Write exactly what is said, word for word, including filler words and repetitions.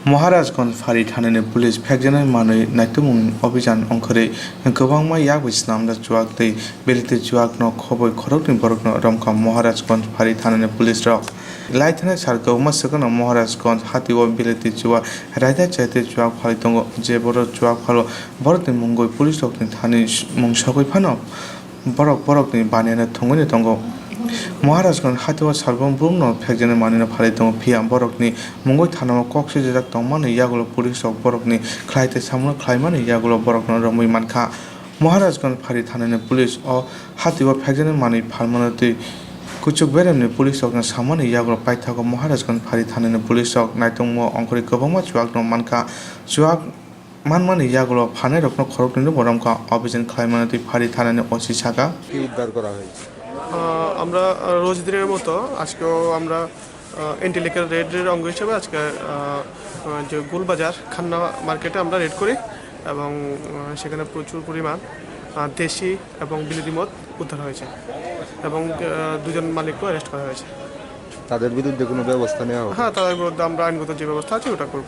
Maharajganj Phari thanani police phekjaknai manwi naitukmung obhijan ongkhorwi kwbangma yak bai swnamjak chuwak tei beleti chuwakno khobwi khoroknwi borokno romkha Maharajganj Phari thanani police rok. Laithani sal kwbangma swkangno Maharajganj hatio beleti chuwak raida chaitwi chuwak phalwi tongo, je borok chuwak phalo borokni mungwi police rokni thani mung sogwi phano borok borokni baniano thwngwi tongo. Maharajganj hatio salbrum brumno phekjaknai manwino phalwi tongo, phiya borokni mungwi thanao kok swijajak tongmani yagulo police rok borokni khlai tei samungo khlaimani yagulo borokno romwi mankha. Maharajganj Phari thanani police o hatio phekjaknai manwi phalmano tei kuchuk beremni police rokno samani yagulo paithago Maharajganj Phari thanani police rok naitungmo ongkhorwi kwbangma chuwakno mankha. Chuwak manmani yagulo phanai rokno khoroknwino bo romkha, obhijan khlaimano tei Phari thanani O C saka. কি উদ্ধার করা হয়েছে? আহ, আমরা, আহ, রোজ দিনের মতো আজকেও আমরা, আহ, anti liquor রেডের অঙ্গ হিসেবে আজকে, আহ, আহ, যে গোলবাজার খান্না মার্কেটে আমরা রেড করি এবং, আহ, সেখানে প্রচুর পরিমাণ, আহ, দেশি এবং বিলেতি মদ উদ্ধার হয়েছে এবং, আহ, দুজন মালিককে অ্যারেস্ট করা হয়েছে। তাদের বিরুদ্ধে কোনো ব্যবস্থা নেওয়া হবে? হ্যাঁ, তাদের বিরুদ্ধে আমরা আইনগত যে ব্যবস্থা আছে ওটা করব।